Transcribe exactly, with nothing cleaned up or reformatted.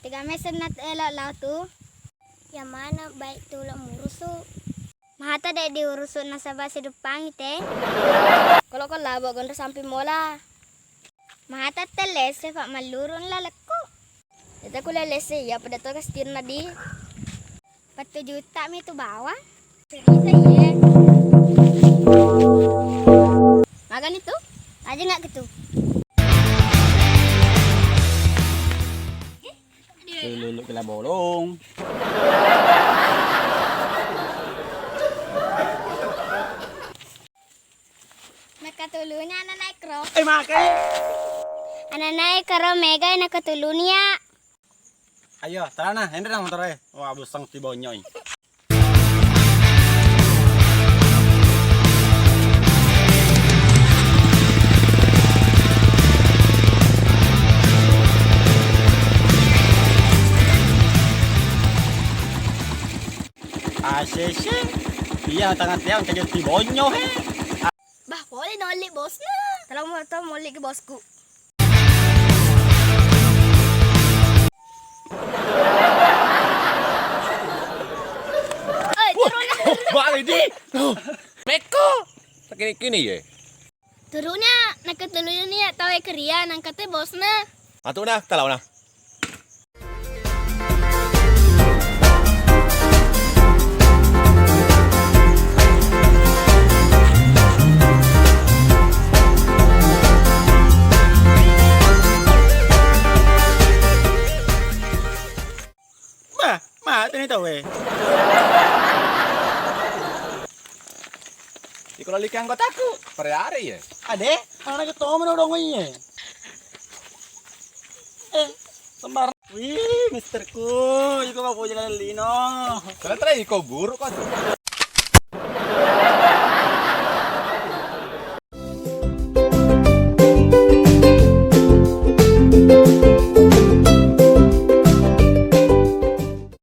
Tega mesenna elo lao tu? Yang mana baik tu lo murusu? Mahata de diurusu nasaba siduppangi te. Kalau ko labo gondro sampi mola. Mahata tellese pak mallurun lalekku. Ita ku lelese iya pada to kastirna di. Pattu juta mi tu bawang. Cerita iye. Magani tu? Aja nggak gitu. Lulu kila bolong. Nakatulunya anak naik ro. Eh, makai. Anak naik ro mega nakatulunya. Ayo, tarana, enre nang motoroe. Wah, buseng ti bonyoi. Asese, iya tangan tiang kaget ti bonyo he. Bah, pole nolli bosna. Tolong mo to molli ke bosku. Oi, turunna. Balik di. Mekko. Sakini-kini ye. Turunna, nakatulunna ni tau e keria nangkate bosna. Atuna, talauna. Bah, mate ni tau e. Iko lali ke anggotaku, pareare ye. Ade, ana ke tomo no dongo ye. Eh, sembar. Wih, misterku, iko mau jalan lino. Ternyata iko buruk kok tu.